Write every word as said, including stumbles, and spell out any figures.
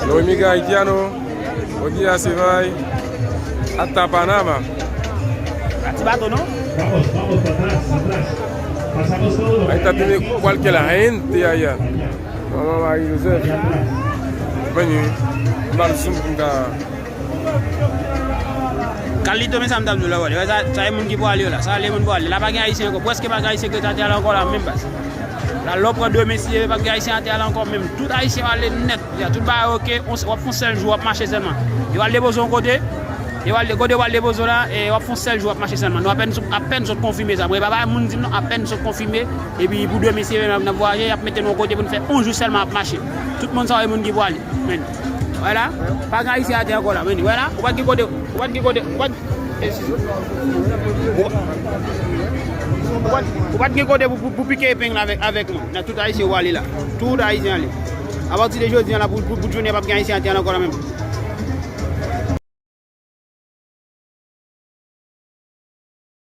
Los Inmigrantes Haitianos, buen día, se va hasta Panamá. A ti bato, non? Ahí está, tiene cualquier gente allá. Vamos a ir, Joseph. Vení, mal zoom, Kalito, men sa m t ap di w la, wè. Sa, sa e moun ki pou ale yo la. Sa e moun pou ale. La pa gen Ayisyen ankò. Prèske pa gen Ayisyen ki rete atè a la ankò la, menm baz. La, lè w pran de mesye, pa gen Ayisyen atè a la ankò, menm. Tout Ayisyen yo ale nèt. Ya, tout bagay oke. On, w ap fè yon sèl jou, w ap mache sèlman. Yo al depoze yon kote. Yo al, kote yo al depoze w la, e w ap fè yon sèl jou, w ap mache sèlman. Nou apèn, apèn sot konfime sa. Mwen, pa bay moun di m non, apèn sot konfime. Epi pou de mesye, n ap, n ap vwayaje, y ap mete nou yon kote pou n fè yon jou sèlman ap mache. Tout moun sa yo e moun ki pou ale. Men. Wè la, pa gen Ayisyen atè ankò la, men, wè la, ou pa t gen kote, ou pa t gen kote, ou pa t, eskize. Ou pa, ou pa t, ou pa t gen kote pou, pou, pou pike epeng la avèk, avèk mwen. Nan tout Ayisyen ou ale la. Tout Ayisyen ale. Apati de jodi an la, pou, pou, pou jounen, p ap gen Ayisyen atè a ankò la menm.